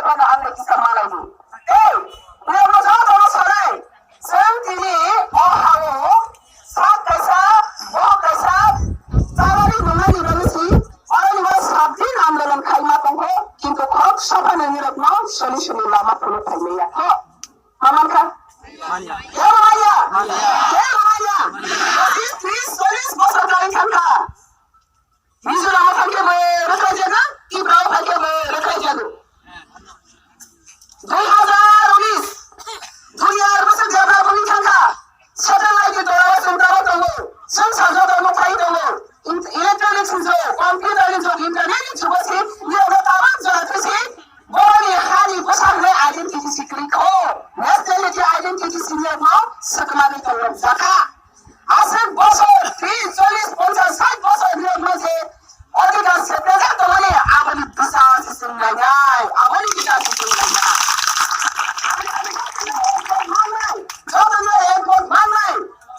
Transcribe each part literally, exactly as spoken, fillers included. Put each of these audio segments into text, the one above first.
Bono ang bai kisa malai di. Tei, nirokno jotono sanai. Chwng tini o ha-o sak kaisa, bohok kaisa, chabani nungnani bagwi si, oroni bagwi sabdin andolon khaima tongkho, kintu khoroksa phano nirokno solution ni lama phunuk khaimaya kho. Maman kha? Manya. Kebo manya? Manya. Kebo manya? Pachis, tris, chollis bosor kwrwi thangkha. Mizoram o thangkhe bo rwkhlaijago, Tripura o thangkhe bo rwkhlaijago. Dui hazar unis, duniya bwswk develop wngwi thangkha. Satellite ni tola o chwng tabuk tongo, chwng sajagao nukphai tongo. In-, electronics ni jug, computer ni jug, internet ni jugo se, nirokno tabuk jora thwisi, boroni hani bwsa hwnwi identity se kwrwi kho. Nationality identity se nirokno swkmagwi tongrok jakha. Aswk bosor, tris, chollis, ponchas, sait bosor hinwi hwnwi se odhikar se pejak tongmani aboni bwsa se chwng nainai, aboni bwsa se chwng nainai. Jotono ekmot mannai,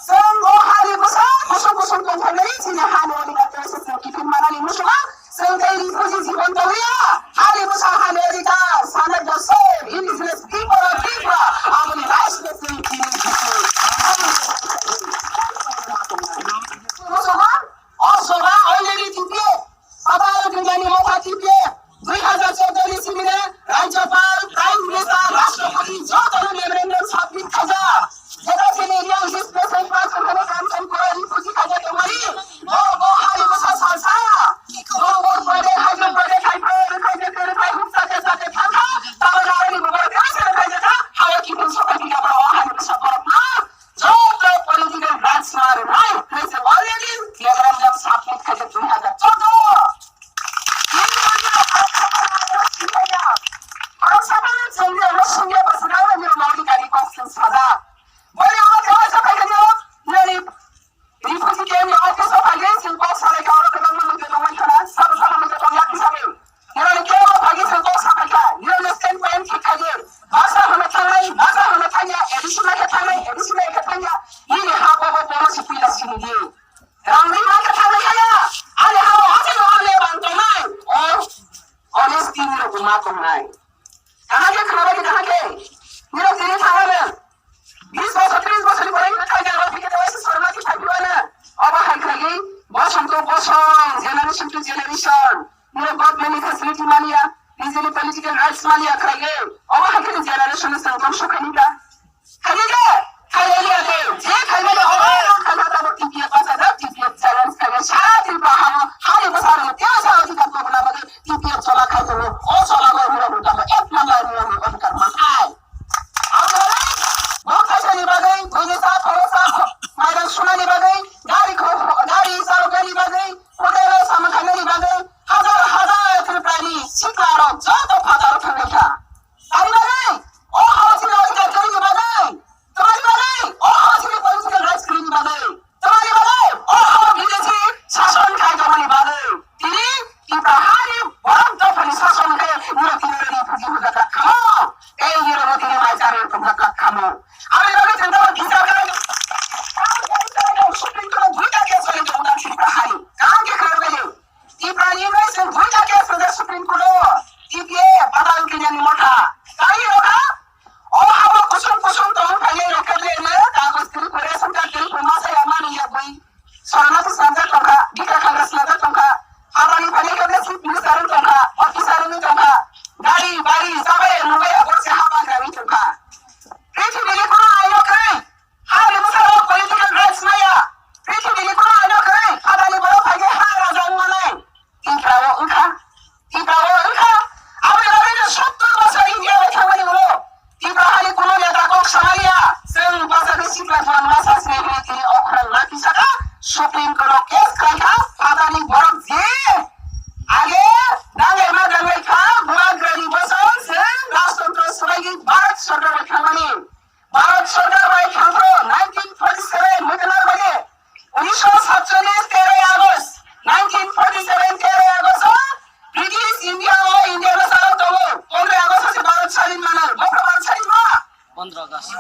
chwng o hani bwsa kusung kusung tongthoknai chini hani odhikar tei se chwng kiphil manani muchungo. Chwng tei refugee jibon tongya, hani bwsa hani odhikar, sana bosor, indigenous people of Tripura, aboni rights no chwng tini muchungo. O soba already T P F, Papa Alvin Motha T P F, dui hazar chordo ni simina, Rajyapal, Prime Minister, Rashtrapati, jotono memorandum submit khaijak. Jeta sini yang displacement person hano kam sam kora refugee khaijak tongmani. Bo, bo, hari bwsa salsa. Bo, bo, bo, de, hai, bo, de, hai, bo, de, hai, de, de, hai, huk, sate, sate, thangkha. Tabo nari, bo, bo, de, sate, sate, thangkha. Hawa ki pun soka di, bo, hari bwsa borok na. Joto political rights ma rwnai, hwnwi se already memorandum submit khaijak dui hazar chordo. Khoroksa phano chwngni oro sungya bwswk rang rwni maulikani kok chwng sajak. Boni oro kebo sa phai khe nirok nini refugee camp ni office o phai khe chwng kok salai kha, oro kwbangma mungsa tongmani khana, sabo sabo mungsa tongya kisa bai. Nirokni kebo phai khe chwng kok sa phai kha, nirokni standpoint thik kha di. Basa hwnwi thangnai, basa hwnwi thangya, A D C bai khe thangnai, A D C bai khe thangya, nini ha bobo bono si puila sini di. Rang ri ma khe thangnai khaya, ani ha o asai no ale bang tongnai. O, honesty nirok ma tongnai. Kaham khe khna bai kaham khe. Nirok tini thangmano. Bis bosor, tris bosor ni pore nirok thangya, aro phikhe tei waisa sorma khe thangphiyano. Obo hai khlaiwi, bosong to bosong, generation to generation. Nirok government ni facility manya, nijini political rights manya khlaiwi. Obo hai khe generation no chwng tongso khaini da. Khaini da? Khaini da de. Je khaimani obo no khaina tamo T P F basa da, T P F challenge khaina sara Tripura hamo, hani bwsa rok tei sa odhikar tongna bagwi T P F chola khai tongo. O chola bo nirok tamo ek number nirok odhikar manthai. Abo bo kaisani bagwi, buini sa, khoro sa, mairang sunani bagwi, gari kho-, gari chaloknani bagwi, hotel o samung khainani bagwi, hazar hazar Tripurani sikla rok joto phataro thanglaikha. Tani bagwi, o hao chini odhikar kwrwini bagwi, tamani bagwi, o hao chini political rights kwrwini bagwi. Tamani bagwi, o hao bidesi sason khai tongmani bagwi. Tini Tipra hani borok dophani sason khe nirok tini refugee hwnjak kha kamo. Tei nirok tini mai chari hwnjak kha kamo. Aboni bagwi chwng tamo bichar khlai, Supreme Court o duita case bai tong tang Tipra hani. Kaham khe khlai bagwi. Tipra ni wngwi chwng duita case hwnjak Supreme Court o. T P F, Pata Alvin Motha. Kaham khe rokha. O hao kusung kusung tong phainai rok khe le kagoj kwrwi khe ration card kwrwi khe masa ya mani ya bui. Sorna tu sanjak tongkha, bikha khagra sanjak tongkha. Habani phainai khe le chief minister wng tongkha, officer wng tongkha. Gari, bari, jabai, nubai, abo se haba gari tongkha. Prithibi ni kono aino kwrwi. Habani bwskango political rights maya. Prithibi ni kono aino kwrwi. Habani borok phainai ha raja wng manai. Tipra o wngkha, Tipra o wngkha. Aboni bagwino sottor bosor India bai thangmani ulo Tipra hani kuno neta kok samaliya. Chwng bwsakni sikla juan masa sini hwnwi tini okhrang ma kisa kha Supreme Court o case khlaikha. Phatani borok je age dangai ma dangai kha, Bubagrani bosong chwng rajtontro swbaigwi Bharat sorkar bai thangmani. Bharat sorkar bai thangphuru nineteen forty seven mwtwnar bai de, unisho satchollis terai August, nineteen forty seven terai August o British India o India no salo tongo. Pondro August se Bharat sadin mano. Bokra Bharat sadin ma? Pondro August.